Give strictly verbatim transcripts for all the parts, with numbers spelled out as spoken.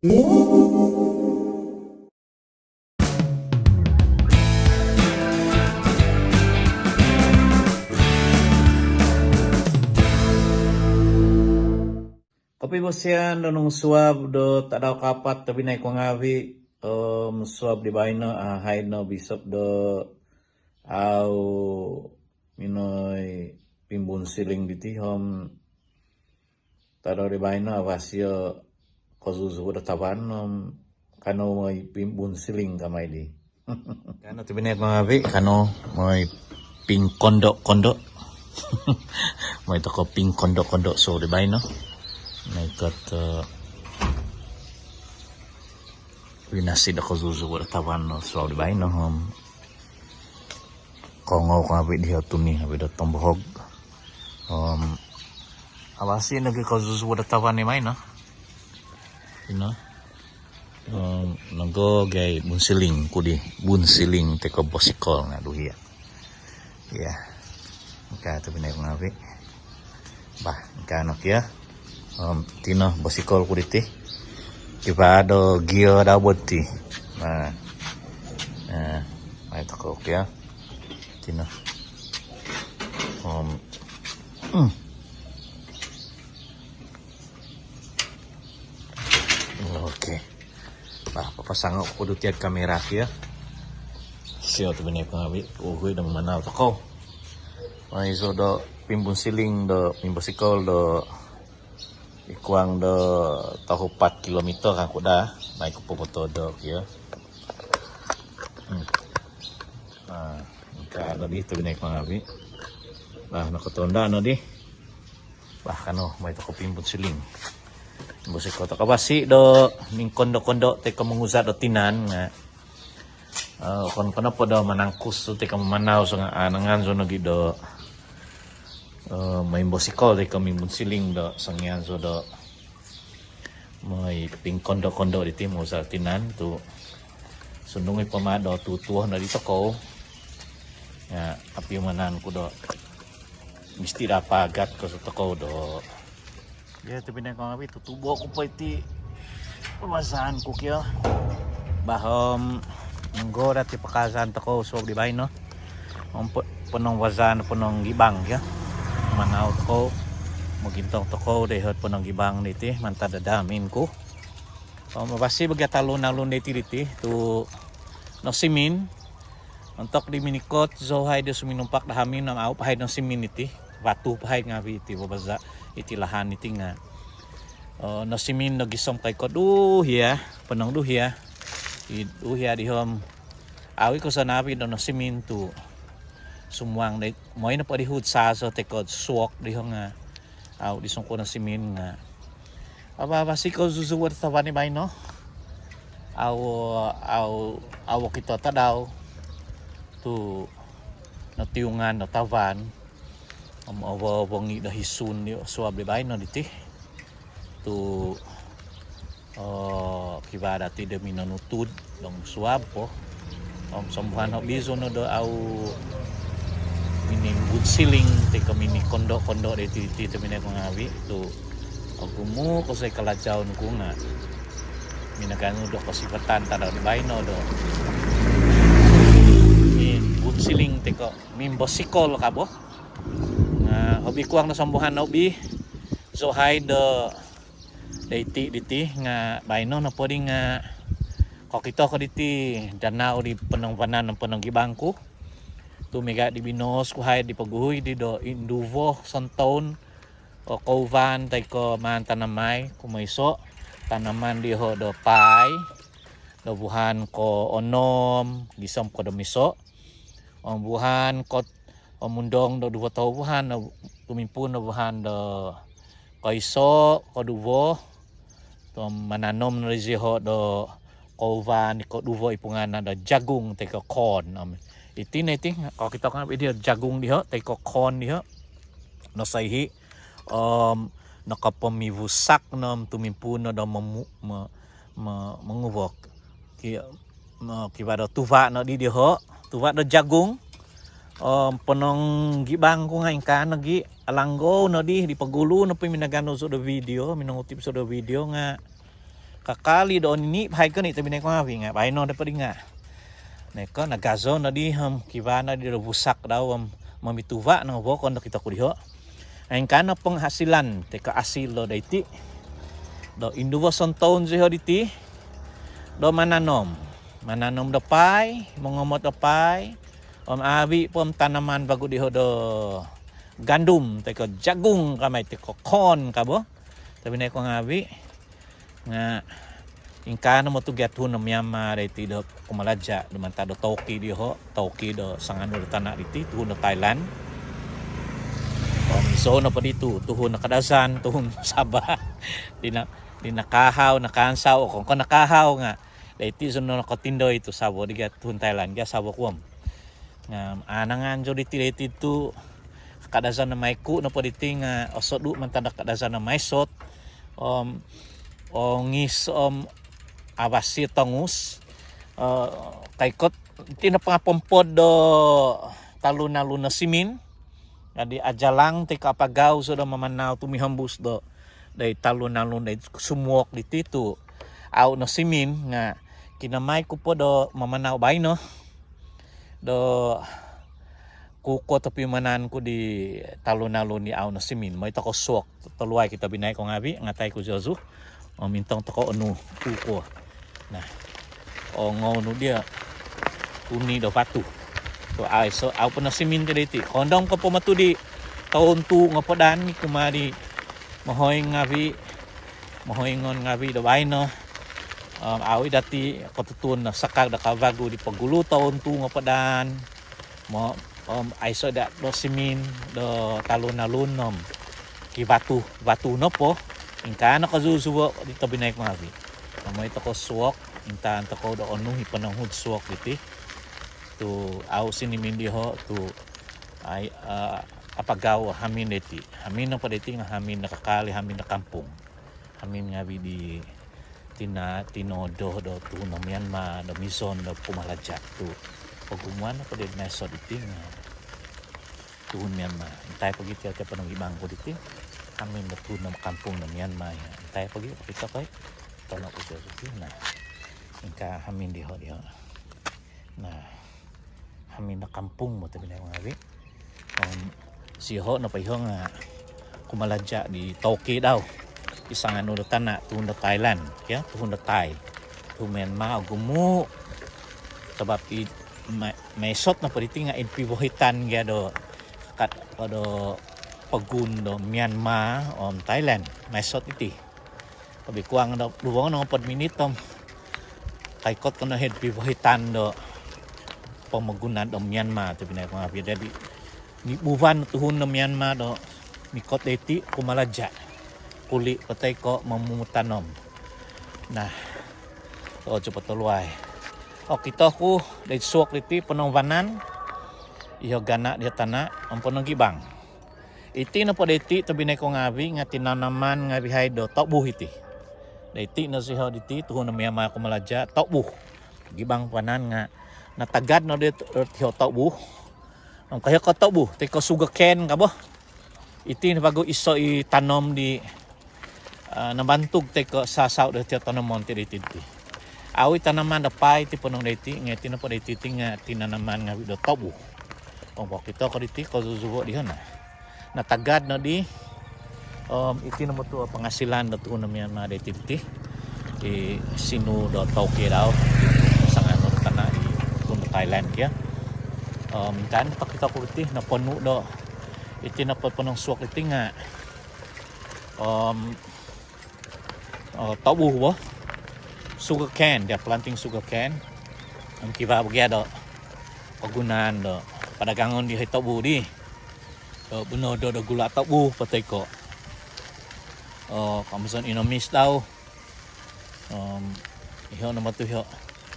Kopivosian do nung suab do tadau kaapat tobinai ku ngaavi', om suab di baino ahaid no bisop do au minoi pimbunsiling diti om tadau di baino avasi o kozuzu do tavan om kanou moi pimbunsiling kamai di. Kanou tobinai ku ngaavi', kanou moi pingkondo-kondo. Moi tokou pingkondo-kondo suab di baino. Moi kot, eh, winasi do kozuzu do tavan no suab di baino om kongou ku ngaavi' diho tuni ngaavi' do tombohog. Om avasi nogi kozuzu do tavan di baino. Ino. Om nogi bunsiling ku di, bunsiling toi ko bosikol nga duhia. Iya. Ingkaa tobinai ku ngaavi'. Bah, ingkaa no kio. Om tino bosikol ku diti. Kivaa do gio dau bo diti. Nah. Nah, mai tokou kio. Tino. Om. Hmm. Okey. Bah, papasang oku do tiad kamera kio. Sio tobinai ku ngaavi', uhui do mamanau tokou. Mai iso do pimbunsiling do mimbosikol do ikuang do tohu apat kilometer kangku daa. Mai ku popoto do kio. Hmm. Ah, ingkaa nodi tobinai ku ngaavi'. Bah, nokotonda nodi. Bah, kanou moi tokou pimbunsiling. Bosikol tokou avasi do mingkondo-kondo toi ko monguzat do tinan nga, eh, okon ko nopo do manangkus toi ko mamanau so nga, ah, nangan so nogi do, eh, moi bosikol toi ko mimbunsiling do songian so do moi pingkondo-kondo diti monguzat do tinan tu sundung i po ma do tuo-tuo nodi tokou. Nga apiumanan ku do misti do apagat ko so tokou do. Iya, tobinai ku ngaavi', tutubo ku po iti pavazaan ku kio. Bah, om nunggu dati pakazaan tokou suab di baino. Om po-, ponong vazaan, ponong gibang kio. Manau tokou, mogintong tokou do ihot ponong gibang diti mantad do hamin ku. Om avasi bo gia talun-alun diti, diti tu nosimin. Ontok di minikot zou hai do suminumpak do hamin om au po hai nosimin iti. Vatu po hai ngaavi' iti, babaza' iti lahan iti nga, eh, nosimin do gisom kai ko duhia, ponong duhia. I duhia diho om au i ko sonaavi do nosimin tu sumuang do, moi nopo di hud saso toi ko suok diho nga au di songkuo nosimin nga. Ava-, avasi kozuzu do tavan di baino. Au, au, au okito tadau tu notiungan do tavan. Om ovo-ovongi do hisun di suab di baino diti. Tu, eh, kivaa dati do minonutud dong suab po. Om sombuhan hobi zou no do au minimbunsiling toi ko minikondo-kondo diti, diti tobinai ku ngaavi' tu ogumu' ko soi kalajaon ku nga minaganu do kosivatan tadau di baino do mimbunsiling toi ko mimbosikol ka bo. Nga hobi kuang do sombuhan hobi zou hai do doiti diti nga baino nopo di nga kokito ko diti danau di ponong vanan om ponong gibang ku. Tu miaga di binoos ku hai di poguhui di do induvo sontoun o kouvan toi ko maan tanamai, kumoiso tanaman diho do paai do vuhan koonom gisom kodumiso. Om vuhan ko, om mundong do duvo tohu vuhan, tumimpuun do vuhan do koiso, koduvo, tu mananom no dioho do kouvan di koduvo i pungaanan do jagung toi ko corn. Om iti no iti kokito ku ngaavi' diho jagung diho toi ko corn diho. Nosaihi om nokopomivusak no om tumimpuun no do momu-, mo-, mo-, monguvok. Ki-, mo-, kivaa do tuva' nodi diho, tuva' do jagung. Om ponong gibang ku nga ingkaa nogi, alanggou nodi di pogulu nopo minaganu zou do video, minongutip zou do video nga kakal i do onini' pahai ko ni' tobinai ko ngaavi' nga' baino do podi nga' noko nagazo nodi om kivaa nodi do busak dau om momituva' no vokon do kito ku diho'. Nga' ingkaa no penghasilan toi ko' asil do doiti do induvo sontoun ziho' diti do mananom. Mananom do paai, mongomot do paai om aavi' po om tanaman vagu diho' do gandum toi ko' jagung kamai toi ko' corn ka bo tobinai ko ngaavi'. Nga' ingkaa no motu gia tuhun do Myanmar doiti do kumalaja' do mantad do tauki diho', tauki do sanganu do tana' diti tuhun do Thailand. Om iso nopo ditu tuhun do Kadazan, tuhun Sabah. Di na, di nakaahau, nakaansau, okon ko' nakaahau nga' doiti zou no nokotindoi tu savo di gia tuhun Thailand gia savo ku om. Nga' aanangan zou diti doiti tu Kadazan do Maiku nopo diti nga' osodu' mantad do Kadazan do Maisot. Om ongis om avasi tongus. Om kaikot iti no pangapompod do talun-alun do simin. Jadi ajalang toi ko' apagau zou do mamanau tumihombus do doid talun-alun doid sumuok diti tu au' no simin nga' kinamai ku po do mamanau baino do kukuo topiumanan ku di talun-alun di au' no simin. Moi tokou suok toluai kito binai ko ngaavi', ngatai ku zozu. Om intong tokou onu kukuo. Nah, ongou nu dia tuni do vatu tu aiso au' po no simin ti doiti. Kondong ko po motu di toun tu ngopodan i kumaa di mohoing ngaavi', mohoingon ngaavi' do baino. Om au' i dati kotutun do sakag do kavagu di pogulu toun tu ngopodan. Mo, om aiso daa do simin do talun-alun om kivatu-vatu nopo. Ingkaa no kozuzuvo' di tobinai ko ngaavi'. Om moi tokou suok, intaan tokou do onu i ponong hud suok diti tu au' sinimin diho' tu ai, a, apagau hamin doiti. Hamin nopo doiti nga' hamin do kakal i, hamin do kampung. Hamin ngaavi' di tina, tinodo do tuhun do Myanmar do mizon do kumalaja' tu pogumuan nopo di Maisot iti nga' tuhun Myanmar. Intai pogi ti ati ponong gibang ku diti. Hamin do tuhun do kampung do Myanmar ia. Intai pogi, okito ko i. Tono' ku ti. Nah, ingkaa hamin diho', diho'. Nah, hamin do kampung bo tobinai ko ngaavi'. Om siho' nopo iho' nga' kumalaja' di tauki dau. I sanganu do tana' tuhun do Thailand, kio, tuhun do Thai. Tuhun Myanmar ogumu'. Sabap i Ma-, Maisot nopo diti nga' id pivohitan gia do kakat do pogun do Myanmar om Thailand. Maisot iti. Lebih kurang do duvo nopod minit om kaikot ko no hid pivohitan do pomogunan do Myanmar tobinai ko ngaavi'. Jadi nibuvan tuhun do Myanmar do mikot doiti kumalaja'. Kuli' po toi ko' momutanom. Nah, tokou po toluai. Okito ku doid suok diti ponong vanan. Iho' gana' diho' tana' om ponong gibang. Iti nopo doiti tobinai ko ngaavi' nga' tinanaman ngaavi' hai do tobu iti. Doiti no siho' diti tuhun do Myanmar kumalaja' tobu. Gibang vanan nga' natagad no dot iho' tobu. Om ka iho' ko tobu toi ko' sugar cane ka bo. Iti no vagu iso i tanom di, a, nabantug toi ko' sasau do iti tanomon ti doiti. Au' i tanaman do paai ti ponong doiti, nga' iti nopo doiti ti nga' tinanaman ngaavi' do tobu. Om okito ko diti kozuzuvo' diho' nah. Natagad nodi. Om iti no motu o pangasilan do tuhun do Myanmar doiti diti. I sinu do tauki dau sanganu do tana' i tuhun do Thailand kio. Om intaan tokito ku diti noponu' do iti nopo ponong suok diti nga' om, o, tobu bo. Sugar cane, they are planting sugar cane. Om kivaa bo gia do kogunaan do padagangon di hai tobu di. Do buno do, do gula' tobu po toi ko', o, komozon inomis dau. Om iho' no motu iho'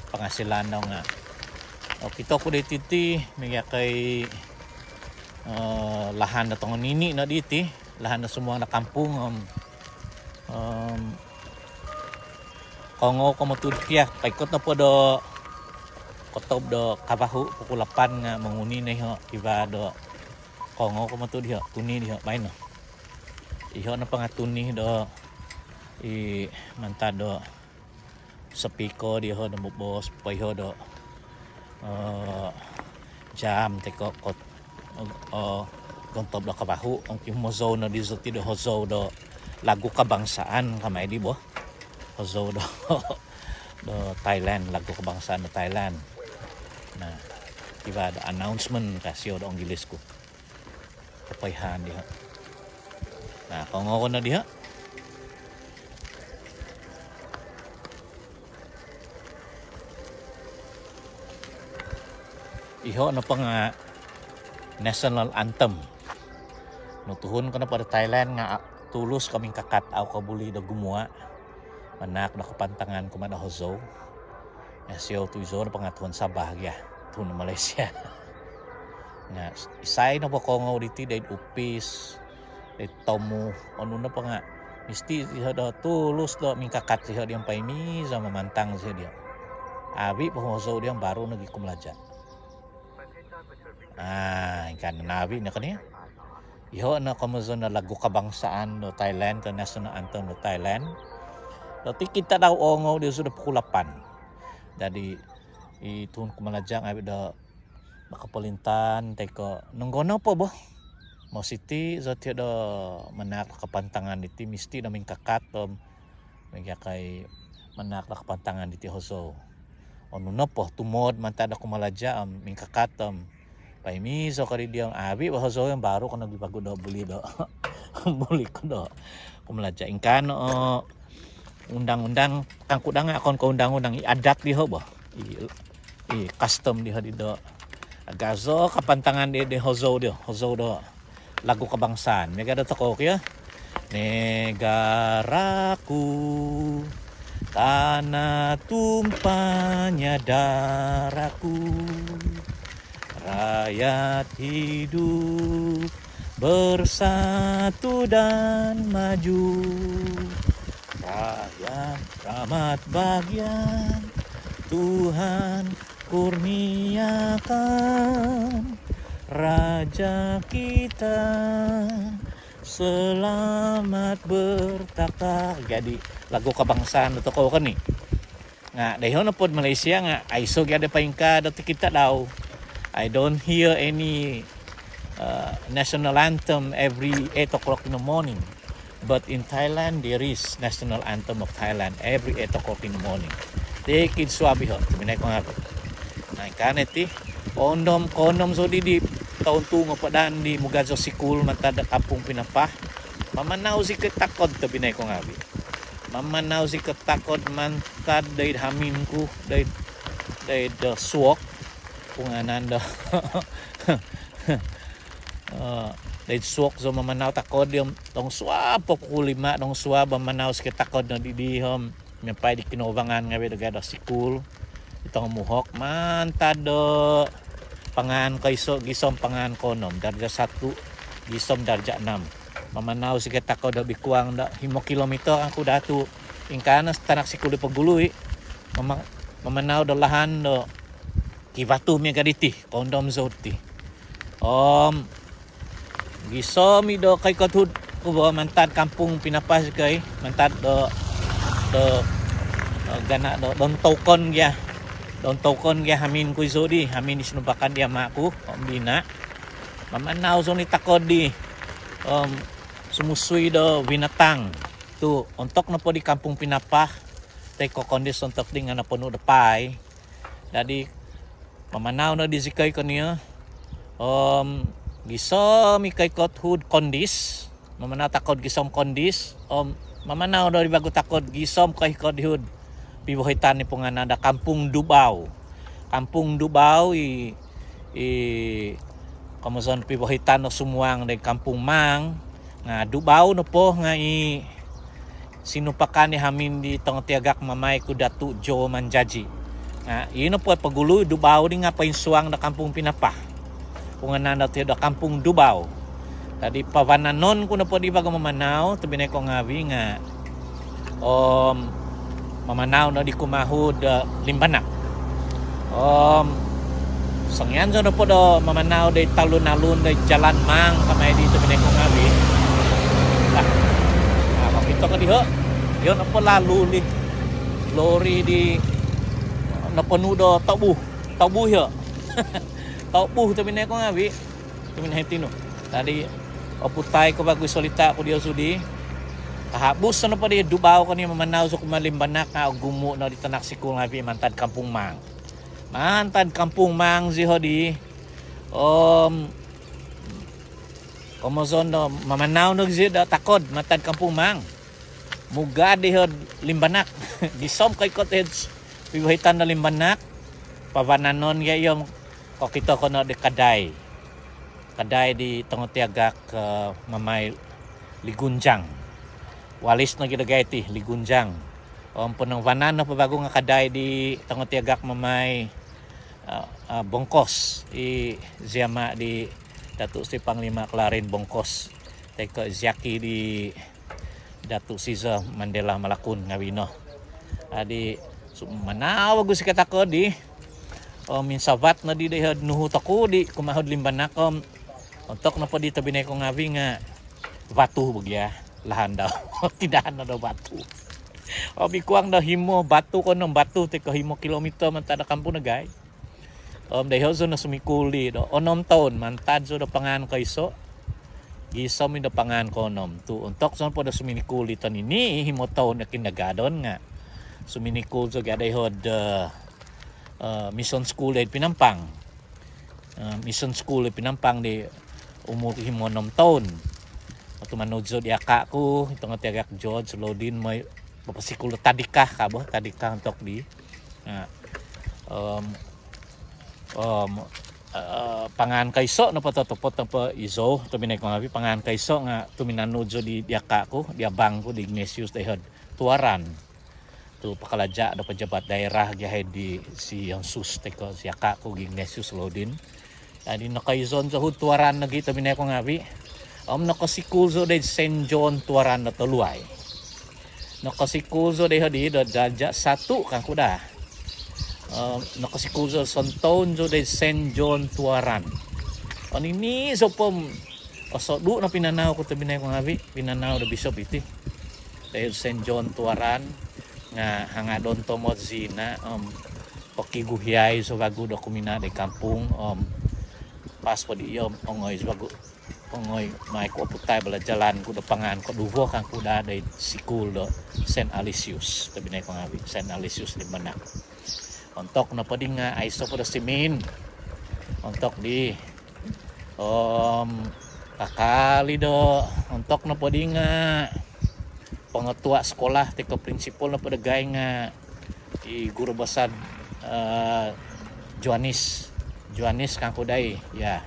pangasilan dau nga'. Okito ku doiti ti miaga' ko i, o, lahan do tongonini' no diti. Lahan do sumuang do kampung om, om koongou ko motu diti ia. Kaikot nopo do kotob do kavahu' pukul lapan nga' monguni no iho', kivaa do koongou ko motu diho', tuni diho' baino. Iho' nopo nga' tuni do i mantad do speaker diho do moboos poiho do, eh, jam toi ko kot, eh, gontob do kawahu. Ongkihumozou no dizo ti do hozou do lagu kebangsaan kamai di bo. Hozou do, do Thailand, lagu kebangsaan do Thailand. Nah, tiba do announcement kasio do Onggilis ku. Kapaihaan diho. Nah, kongou no diho. Iho nopo nga national anthem. Nung tuhun ko nopo do Thailand nga tulus ko mingkakat, au ko buli do gumua. Manahak do kapantangan kumaa do hozou. Nga siou tu izou nopo nga tuhun Sabah gia, tuhun Malaysia. Nga isai nopo kongou diti doid upis, doid tomu, onu nopo nga misti iho do tulus do mingkakat iho di om paimizo mamantang iho di om. Abi po hozou di om baru nogi kumalaja. Ah, ingkaa no abi no koni. Iho no komozon no lagu kebangsaan do Thailand, ke national anthem do Thailand. Do tikid tadau ongou diho sudah pukul lapan. Jadi i tuhun kumalaja ngavi do makapalintaan toi ko nonggo nopo bo. Mositi zo ti do manahak do kapantangan diti misti do mingkakat om miagal kai manahak do kapantangan diti hozou. Onu nopo tumood mantad do kumalaja om mingkakat om paimizo ko di om abi bo hozou om baru ko nogi vagu do buli do buli ko do kumalaja. Ingkaa no, eh, undang-undang, kangku danga okon ko undang-undang, i adat diho bo. I, i custom diho di do. Agazo kapantangan di, di hozou di, hozou do lagu kebangsaan. Miagal do tokou kio. Negaraku, tanah tumpahnya darahku. Rakyat hidup bersatu dan maju. Rakyat rahmat bagian Tuhan kurniakan. Raja kita selamat bertakhta. Jadi lagu kebangsaan do tokou koni. Nga doiho nopo do Malaysia nga aiso gia do paingkaa do tikid tadau. I don't hear any, uh, national anthem every eight o'clock in the morning. But in Thailand, there is national anthem of Thailand every eight o'clock in the morning. Tikid suab iho, tobpinai ku ngaavi. Nah, ingkaa no iti, kondom-kondom zou di, di toun tuu ngopodan di mugad zou sikul mantad do Kampung Pinapah. Mamanau zikoi takod, tobpinai ku ngaavi. Mamanau zikoi takod mantad doid hamin ku, doid, doid, eh, suok. Pungaanan do, eh, doid suok zou mamanau takod di om dong suab po pukul lima, dong suab mamanau zikoi takod no di, di om miampai di kinoubangan ngaavi do gaya do sikul. Di tongomuhok mantad do pangaan koiso gisom pangaan koonom, darjah satu gisom darjah enam. Mamanau zikoi takod do bikuang do himo kilometer kangku datu. Ingkaa no tanak sikul di pogulu i. Mama-, mamanau do lahan do kivatu miagal diti, kondom zou ti. Om gisom i do koikot hud ku bo mantad Kampung Pinapah zikoi, mantad do, do, do gana do, Don Toukon gia. Don Toukon gia hamin ku izou di, hamin di sinumpakan di ama ku om di ina. Mamanau zou ni takod di om sumusui do binatang. Tu ontok nopo di Kampung Pinapah toi ko Kondis ontok di nga noponu do paai. Dadi mamanau no di zikoi konio om gisom i koikot hud Kondis. Mamanau takod gisom Kondis om mamanau no di vagu takod gisom koikot hud pibohitan i pungaanan do Kampung Dubau. Kampung Dubau i, i komozon pibohitan do sumuang doid Kampung Maang. Nga Dubau nopo nga i sinumpakan i hamin di tongotiagak mamai ku Datu Jo Manjaji. Nga i nopo pogulu Dubau di nga poinsuang do Kampung Pinapah. Pungaanan dati do Kampung Dubau. Dadi pavananon ku nopo di vagu mamanau, tobpinai ku ngaavi, nga om mamanau no di kumaa hud Limbanak. Om songian zou nopo do mamanau doid talun-alun doid Jalan Maang kamai di, tobpinai ku ngaavi. Lah, ah, okito ko diho. Diho nopo lalu di lori di noponu do tobu. Tobu iho. Tobu tobinai ko ngavi. Tobinai tinu. Jadi oputai ko bagu solita ku diozu di. Kahabus nopo di dubau ko ni mamanau zou kumaa Limbanak nga ogumu no di tanak sikul ngavi mantad Kampung Mang. Mantad Kampung Mang ziho di. Om komozon do mamanau no zi do takod mantad Kampung Mang. Mugad iho Limbanak. Gisom koikot iho pibohitan do Limbanak. Pavananon gia iyo kokito ko no di kadai. Kadai di tongo tiagak mamai Ligunjang. Walis no gia do gai ti Ligunjang. Om ponong vanan no po bagu nga kadai di tongo tiagak mamai Bongkos i ziama di Datuk Seri Panglima Kelarin Bongkos. Teko ziaki di Datuk Caesar Mandela Malakun ngavi no. Adi manau bagu sika tako di. Om minsavat no di daiho nuhu toku di kumaa hod Limbanak om. Ontok nopo di tobinai ko ngavi nga vatu bagia lahan dau. Tidak ada do vatu. Obi kuang do himo vatu ko onom vatu teko himo kilometer mantad do kampung dagai. Om daiho zou no sumikul di do onom toun mantad zou do pangaan koiso. Gisom i do pangaan koonom tu ontok zou po do suminikul di tonini himo toun do kindergarten nga suminikul zou gia daiho do Mission School di Penampang. Mission School di Penampang di umur himo onom toun. Tumanud zou di aka ku i tongo tiagak George Lodin moi papasikul do tadika ka bo tadika ontok di. Om pangaan koiso nopo totopot nopo izou tobinai ko ngavi pangaan koiso nga tuminanud zou di aka ku di abang ku di Ignatius daiho do Tuaran. Tu pakalaja do pejabat daerah gia hai di si Yonsus teko si aka ku Ignatius Lodin. Jadi nokoizon zou hod Tuaran nogi tobinai ko ngavi. Om nokosikul zou di Saint John Tuaran do Toluai. Nokosikul zou daiho di do darjah satu kangku daa. Nokosikul zou sontoun zou di Saint John Tuaran. Onini zou po osodu no pinanau ku tobinai ko ngavi pinanau do bisop iti. Daiho Saint John Tuaran nga hangadon tomod zina om pokiguhiai zou bagu do kumina di kampung om pas po di iyo om ongoi zou bagu ongoi mai ku oputai bala jalan ku do pangaan koduvo kangku daa di sikul do Saint Aloysius tobinai ko ngavi Saint Aloysius Limbanak. Ontok nopo di nga aiso po do simin. Ontok di om kakal i do ontok nopo di nga pengetua sekolah tiko principal nopo dagai nga i guru besar Joanis Joanis kangku dai ya.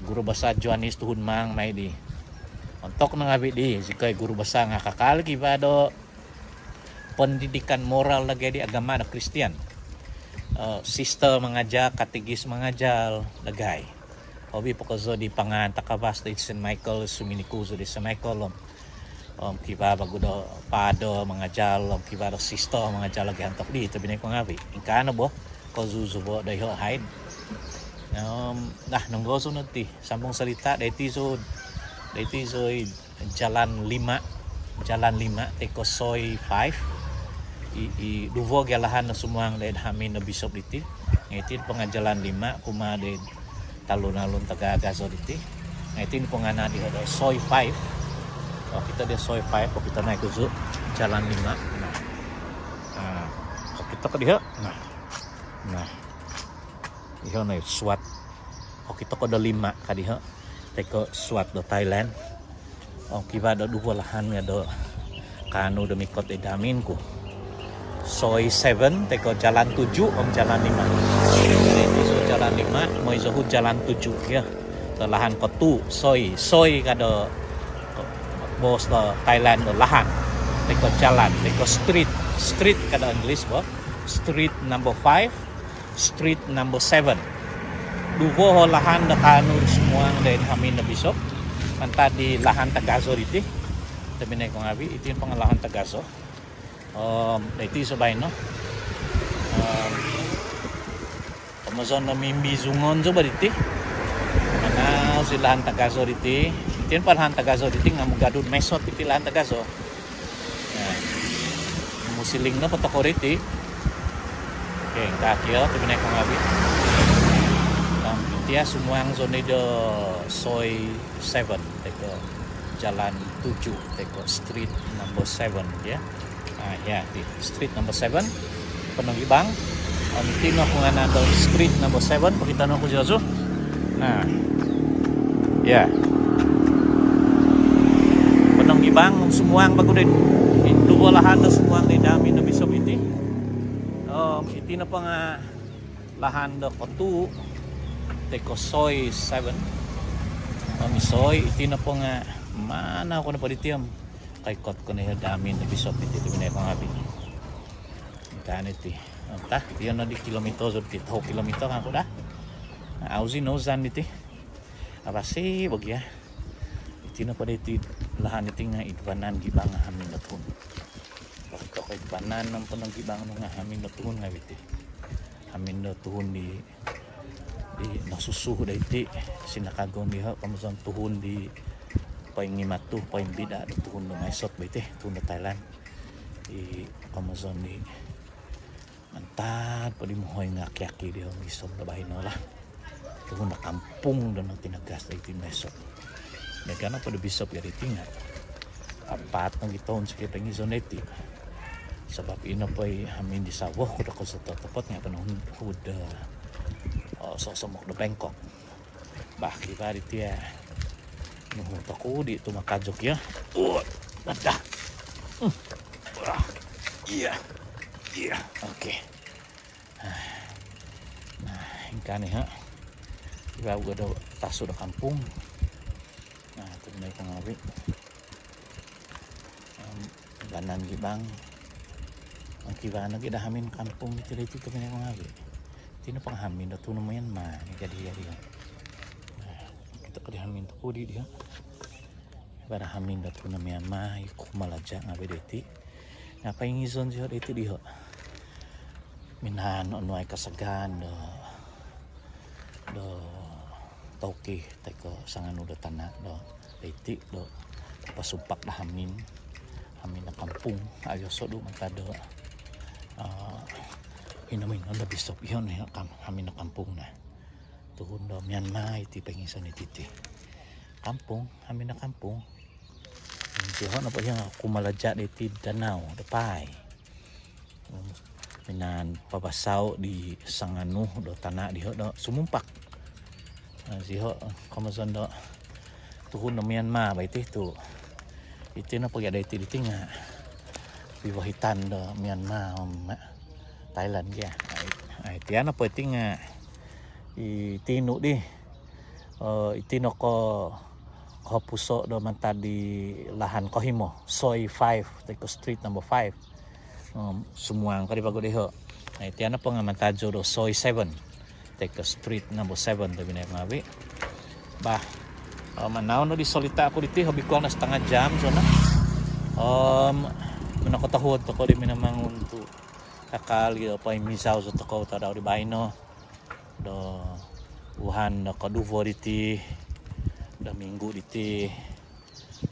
Guru besar Joanis tuhun mang mai di ontok no ngavi di zikoi guru besar nga kakal kiva do pendidikan moral dagai di agama do Kristian. Sister mangajar katigis mangajar dagai. Hobi po ko zou di pangaan takavas di Saint Michael suminikul zou di Saint Michael om kiva bagu do father mangajar om kiva do sister mangajar dagai ontok di tobinai ko ngavi. Ingkaa no bo kozuzubo daiho haid. Nah nonggo zou no ti sambung solita daiti zou daiti zou Jalan Lima Jalan Lima tiko Soi Five. I duvo gia lahan no sumuang daiho hamin no bisop diti. Nga iti pongo Jalan Lima kumaa di talun-alun tagazo diti. Nga iti pongana diho do Soi Five. Okito di Soi Five okito nai ku zou Jalan Lima. Nah okito ko diho. Nah iho no suat. Okito ko do lima ka diho. Tiko suat do Thailand. Om kiva do duvo lahan nga do kaanu do mikot id hamin ku. Soi Seven tiko Jalan Tujuh om Jalan Lima. Jadi iso Jalan Lima moi zou Jalan Tujuh ya. Do lahan ko tu Soi Soi ka do boos do Thailand do lahan. Tiko jalan tiko street street ka do English bo. Street number five Street number seven. Duvo ho lahan do kaanu sumuang daiho hamin do bisop mantad di lahan tagazo diti. Tobinai ko ngavi iti pongo lahan tagazo. Om daiti zou baino. Om komozon do mimbizungon zou bo diti. Manau zou di lahan tagazo diti. Iti po lahan tagazo diti nga mugadud mesot iti lahan tagazo. Nah Siling no po tokou diti. Okey, ingkaa kio tobpinai ku ngaavi'. Om iti sumuang zou no do soi seven toi ko' jalan tujuh toi ko' street number seven, ya. Ah, ya, di street number seven, Ponong Gibang. Om iti no pungaanan do street number seven, pokito no ku diozu. Nah. Ya. Ponong Gibang sumuang vagu di, duvo lahan do sumuang di hamin do Bisop iti. Om iti nopo nga' lahan do kotuu toi ko' soi seven. Om i soi iti nopo nga' manau ko nopo diti om koikot ko no i hamin do Bisop iti tobpinai ku ngaavi'. Ingkaa no iti. Entah, iyo no di kilomito zou diti, tohu kilomito kangku daa. Au' zou nouzan diti. Apasi bo gia. Iti nopo diti lahan iti nga' id vanan Gibang hamin do tuhun. Tokou id vanan om Ponong Gibang no nga' hamin do tuhun ngaavi' iti. Hamin do tuhun di, di nosusu do iti, sinakagon diho', komozon tuhun di poingimatu, poingbida' do tuhun do Mae Sot bo iti, tuhun do Thailand. I komozon di mantad po di muhoi nga' aki-aki diho' om gisom do baino lah. Tuhun do kampung do notinagas do iti Mae Sot. Miaga nopo do Bisop gia diti nga' apat nogi toun siki poingizon do iti. Sabap ino po i hamin di savo ku do kozo totopot nga' ponuhu do, oh, sosomok do Bangkok. Bah, kivaa diti, ah. Nuhu tokou di tu makajuk, ya. Oh, ada. Hmm. Wah. Iya. Iya. Okey. Ah. Nah, ingkaa ni, ha. Kivaa uga do tasu do kampung. Nah, tobpinai ku ngaavi'. Om vanan Gibang. Om kivaa nogi do hamin kampung diti, diti tobpinai ku ngaavi'. Iti nopo nga' hamin do tuhun Myanmar ni jadi, jadi. Nah, okito ko di hamin tokou di diho'. Kivaa do hamin do tuhun Myanmar i kumalaja' ngaavi' diti. Nga' poingizon diho' diti diho'. Minaan onuai kasagaan do, do tauki toi ko' sanganu do tana' do iti do pasumpak do hamin, hamin do kampung, aiso do mantad do, ah, ino-ino do Bisop, iyo no kam-, hamin do kampung nah. Tuhun do Myanmar iti poingizon iti ti. Kampung, hamin do kampung. Iziho' nopo iyo kumalaja' diti danau do paai. Minaan pabasao' di sanganu do tana' diho' do sumumpak. Nah, iziho' komozon do tuhun do Myanmar bo iti tu. Iti nopo gia do iti diti nga' pivohitan do Myanmar om Thailand gia. Ai, ai, iti nopo iti nga' i tinu di. Oh, iti no ko, kopuso' do mantad di lahan kohimo, soi five, toi ko' street number five. Om sumuang ko di vagu diho'. Nah, iti nopo nga' mantad zou do soi seven, toi ko' street number seven tobpinai ku ngaavi'. Bah, om manau no di solita' ku diti, hobi kuang do setengah jam zou no. Om minokotohuod tokou di Minamangun tu kakal i do poimizau zou tokou tadau di baino. Do vuhan do koduvo diti, do minggu diti,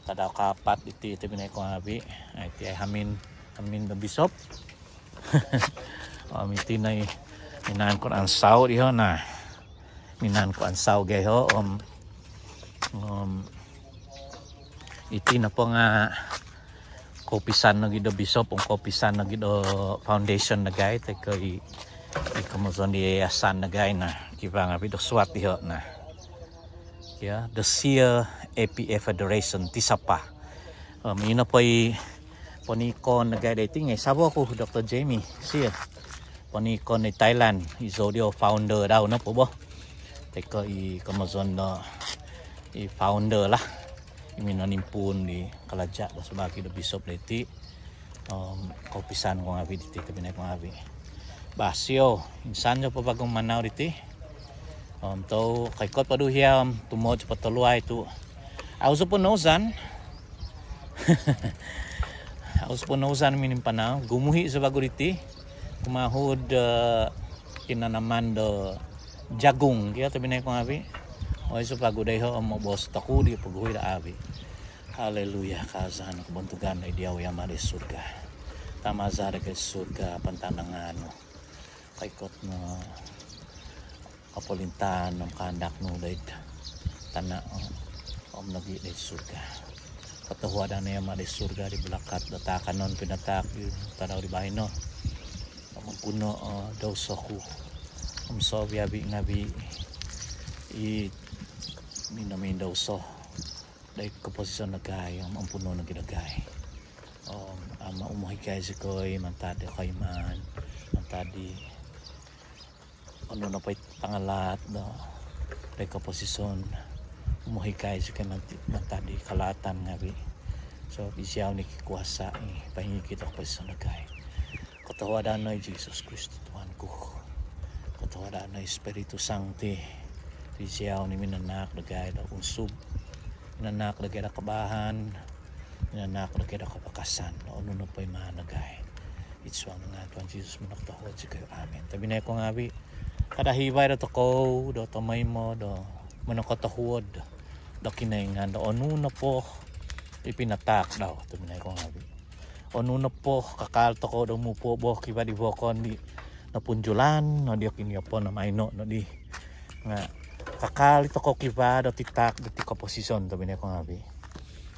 tadau kaapat diti tobpinai ku ngaavi'. Nah, iti ai hamin, hamin do Bisop. Om iti no i minaan ku do ansau diho' nah. Minaan ku ansau gia iho' om, om iti nopo nga' koupisan nogi do Bisop om koupisan nogi do foundation dagai toi ko' i, i komozon di yayasan dagai nah. Kivaa ngaavi' do suat diho' nah. Ya, the Sia A P A Federation, TISAFA. Om ino po i poniikon dagai do iti nga' i savo ku, Doktor Jamie Sia. Poniikon di Thailand, izou dii o founder dau nopo bo. Toi ko' i komozon do i founder lah. I minonimpuun di kalaja' do sabaagi do Bisop do iti. Om koupisan ku ngaavi' diti tobpinai ku ngaavi'. Bah, sio, insan zou po vagu manau diti. Om tou koikot po do hiam, tumood zou po toluai tu. Au' zou po nouzan. Au' zou po nouzan minimpanau, gumuhi' zou vagu diti. Kumaa hud, eh, kinanaman do jagung kio tobpinai ku ngaavi'. Oi, zou vagu daiho' om moboos tokou di poguhui do avi'. Haleluya, kaazaan, kobontugan id Diau i Ama' di surga. Tama za doid surga, pantanangan nu. Koikot no kopolintaan om kaandak nu doid tana' om nogi' doid surga. Kotohuadan no i Ama' doid surga di balakat do taakanon pinataak di tadau di baino. Om ampuno' o douso ku om sobiabi' ngabi' i minomindouso doid koposizon dagai om ampuno' nogi' dagai. Om Ama', umohikai zikoi mantad di koimaan, mantad di onu nopo i tangalaat do doid koposizon. Umohikai zikoi mantad di kalaatan ngabi'. Sabap iziau no i kikuasa' i poingigit do koposizon dagai. Kotohuadan no i Jesus Kristus Tuhan ku. Kotohuadan no i Spiritu Sangti. Iziau no i minanaak dagai do unsub, minanaak dagai do kabaahan, minanaak dagai do kabakasan. Onu nopo i maan dagai. Id suang ngaan Tuhan Jesus monokotohuod zikoi. Amin. Tobpinai ku ngabi', kada' hibai do tokou do tomoimo do monokotohuod do Kinoingan do onu nopo i pinataak dau, tobpinai ku ngabi'. Onu nopo kakal tokou do mupo' bo kivaa di vokon di nopunjulan no di kinopio om aino' nodi. Nga' kakal i tokou kivaa do titaak diti koposizon, tobpinai ku ngabi'.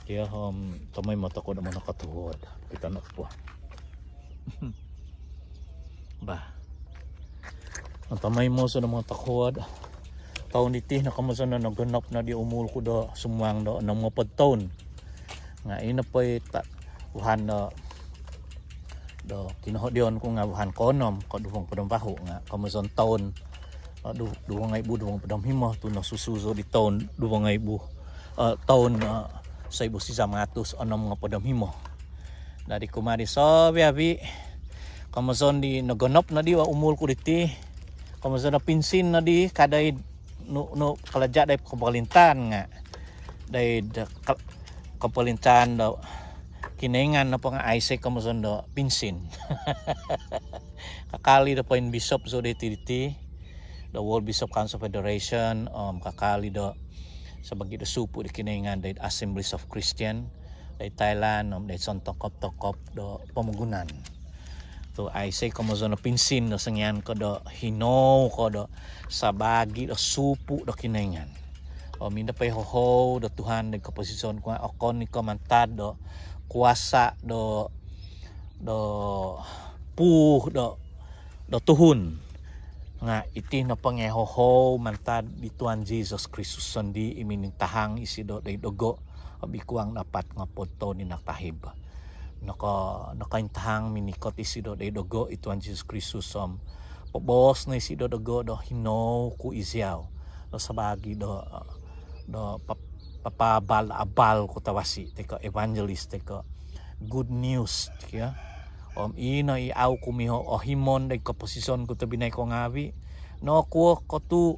Kio om tomoimo tokou do monokotohuod. Kito nopo. Bah. Tomoimo zou do monokotohuod. Toun diti no komozon no nogonop nodi umul ku do sumuang do onom ngopod toun. Nga' ino po i ta-, vuhan do, do kinohodion ku nga' vuhan koonom, koduvo ngopod om vahu nga' komozon toun, eh, du-, duvo ngoibu duvo ngopod om himo tu' nosusu zou di toun duvo ngoibu, eh, toun, eh, soibu sizam ngatus onom ngopod om himo. Dadi kumaa di sobiabi', komozon di nogonop nodi o umul ku diti, komozon do pinsin nodi, kada' i nu, nu kalaja' doid kopolintaan nga' doid ka-, kopolintaan do Kinoingan nopo nga' aiso' komozon do pinsin. Kakal i do poinbisop zou doiti diti do World Bishop Council Federation, om kakal i do sabaagi do supu' do Kinoingan doid Assemblies of Christian doid Thailand om doid sontokop-tokop do pomogunan. Tu' aiso' komozon do pinsin do songian ko do hinou ko do sabaagi do supu' do Kinoingan. Om ino po i hohou do Tuhan doid koposizon ku nga' okon i ko mantad do kuasa' do, do puu do, do tuhun. Nga' iti nopo nga' hohou mantad di Tuhan Jesus Kristus sondii' i minintahang isido doid dogo' hobi kuang do apat ngopod toun i nakatahib. Noko-, nokointahang minikot isido doid dogo' i Tuhan Jesus Kristus om poboos no isido dogo' do hinou ku iziau do sabaagi do, do pap-, papaabal do abal ku tavasi' toi ko' evangelist toi ko' good news, kio. Om ino i au' ku miho' ohimon doid koposizon ku, tobpinai ku ngavi'. Nokuo ko tu'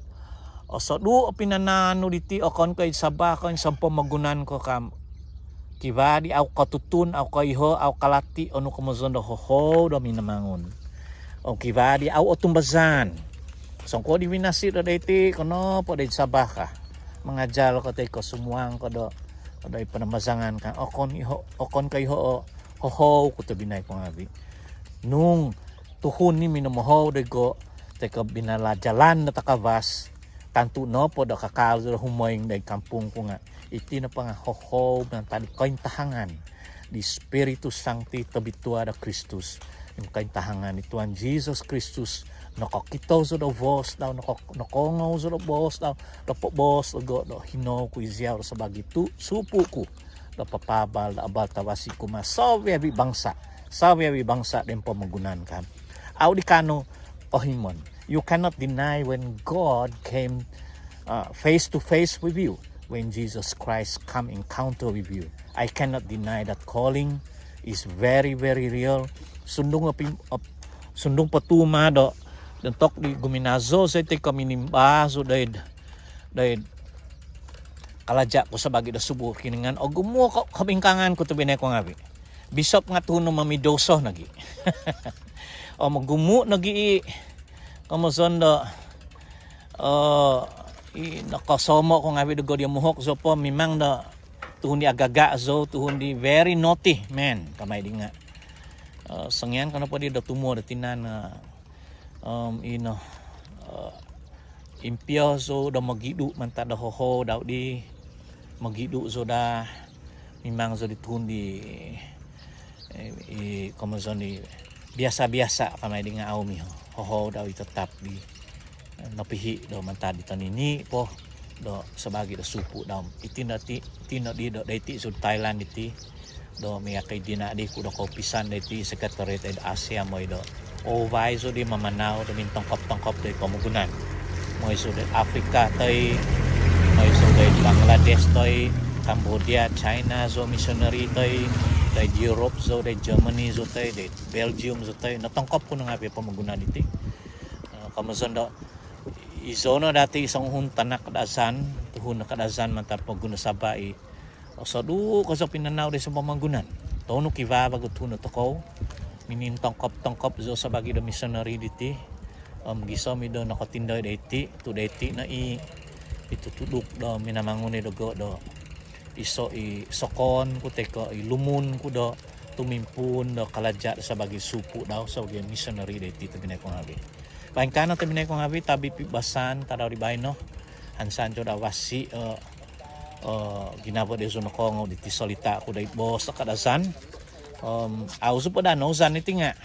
osodu' o pinananu diti, okon ko' id Sabah ko, id sompomogunan ko kam. Kivaa di au' kotutun, au' koiho', au' kalati' onu komozon do hohou do Minamangun. Om kivaa di au' otumbazaan. Songkuo di vinasi do doiti, ko nopo doid Sabah ka. Mangajal ko toi ko' sumuang ko do, do id panambazangan ka. Okon iho', okon koiho' o hohou ku, tobpinai ku ngavi'. Nung tuhun i minomohou dogo' toi ko' binalajalan do takavas, tantu nopo do kakal zou do humoing doid kampung ku nga' iti nopo nga' hohou mantad di kointahangan di Spiritu Sangti Tobitua do Kristus. Kointahangan di Tuhan Jesus Kristus, nokokito zou do boos dau, noko-, nokoongou zou do boos dau, do poboos dogo' do hinou ku iziau do sabaagi tu' supu' ku do papaabal do abal tavasi' kumaa savi-avi' bangsa', savi-avi' bangsa' doid pomogunan ka. Au' di kaanu ohimon. You cannot deny when God came, uh, face to face with you, when Jesus Christ come encounter with you. I cannot deny that calling is very, very real. Sundung opi-, op-, sundung po tumaa do, do ontok di guminazo zou toi ko' minimba zou doid, doid kalaja' ku sabaagi do subu' Kinoingan, ogumu' ko-, kobingkangan ku, tobpinai ku ngavi'. Bisop nga' tuhun do momidouso nogi'. Om ogumu' nogi' i komozon do, eh, i nokosomo' ku ngavi' dogo' di omuhok zou po, mimang do tuhun di agaga' zou, tuhun di very naughty man, kamai di nga'. Songian ko nopo di do tumuo do tinan nga om ino impio zou do mogidu mantad do hohou dau di, mogidu zou daa. Mimang zou di tuhun di i komozon di biasa-biasa kamai di nga au mi hohou dau i tatap di nopihi do mantad di tonini po do sabaagi do supu dau. Iti no ti, iti no di do doiti zou Thailand iti do miakai dina di ku do koupisan doiti Sekretariat Aid Asia moi do ovai zou di mamanau do mintongkop-tongkop do pomogunan. Moi zou do Afrika toi, moi zou do Bangladesh toi, Cambodia, China zou missionary toi, do Europe zou do Germany zou toi, do Belgium zou toi, notongkop ku no ngavi pomogunan iti. Komozon do izou no dati songuhun tanak Kadazan, tuhun Kadazan mantad pogun do Sabah i osodu kozo pinanau do iso pomogunan. Tonu kiva vagu tuhun do tokou minintongkop-tongkop zou sabaagi do missionary diti. Om gisom i do nokotindoi doiti tu doiti no i i tutuduk do minamangun i dogo do iso i sokon ku toi ko i lumun ku do tumimpuun do kalaja do sabaagi supu dau sabaagi missionary doiti tobinai ku ngavi. Bah ingkaa no tobinai ku ngavi, tabi pibasan tadau di baino. Hansan zou do avasi o ginavo diozu nokoongou diti solita ku doid boos do Kadazan. Om au zou po daa nouzan iti nga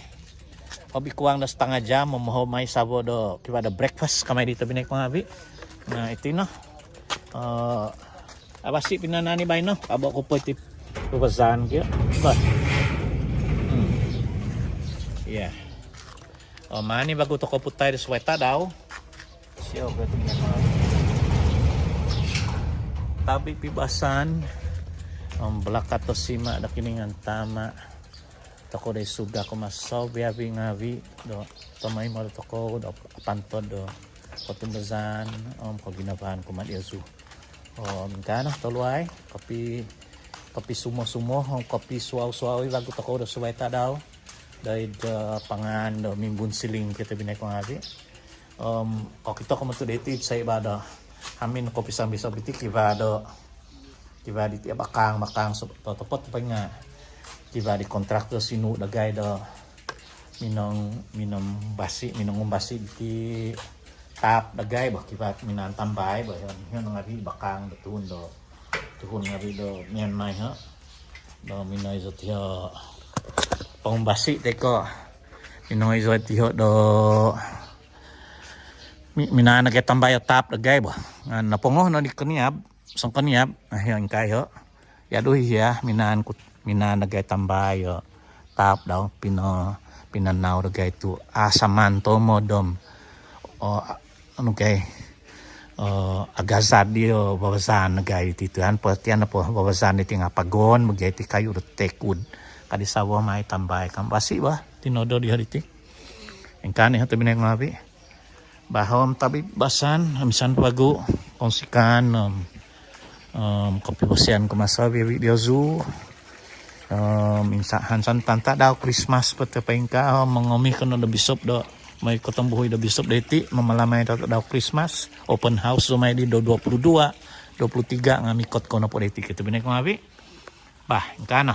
hobi kuang do satanga jam momoho mai savo do kiva do breakfast kamai di tobinai ku ngavi. Nah iti no avasi pinanani baino, abo ku po iti pibazan kio. Bah. Iya. Om mani vagu tokou putai do suvai tadau. Tabi pibasan om balakat do sima do Kinoingan Tama tokou doid surga kumaa savi-avi ngavi do tomoimo do tokou do apantod do kotumbazaan om koginavaan kumaa diozu. Om ingkaa no toluai, kopi, kopisumo-sumo om kopisuau-suau i vagu tokou do suvai tadau doid pangaan do mimbunsiling kio tobinai ku ngavi. Om kokito ku motu doiti id saiba do hamin kopisan bisop iti kiva do kiva diti abakang-bakang so totopot painga kiva di kontrak do sinu dagai do minong, minombasi, minongumbasi diti taap dagai bah kiva minaan tambai bah. Iho no ngavi bakang do tuhun do tuhun ngavi do Myanmar iho do minoi zou tiho pongumbasi toi ko minoi zou tiho do minaan dagai tambai o taap dagai bah. Nopongo no di koniab, songkoniab. Iho ingkaa iho. Iadu iho minaan ku, minaan dagai tambai o taap dau pino, pinanau dagai tu asaman tomod om o anu gai o agazad di o babazaan dagai ti tuan perhatian apo babazaan di tinga pagon bagai ti kayu do tekud kadi savo mai tambai kambasi bah tinodo diho diti. Ingkaa no iho tobinai ku ngavi. Bah om tabi basan om insan vagu kongsikan om kopivosian kumaa savi-avi diozu. Om insan hansan tantadau Krismas po toi paingkaa om mongomi ko no do bisop do moi kotombuhui do bisop doiti mamalamai tantadau Krismas. Open house zou mai di do dua puluh dua, dua puluh tiga nga mikot ko nopo doiti kio tobinai ku ngavi. Bah ingkaa no.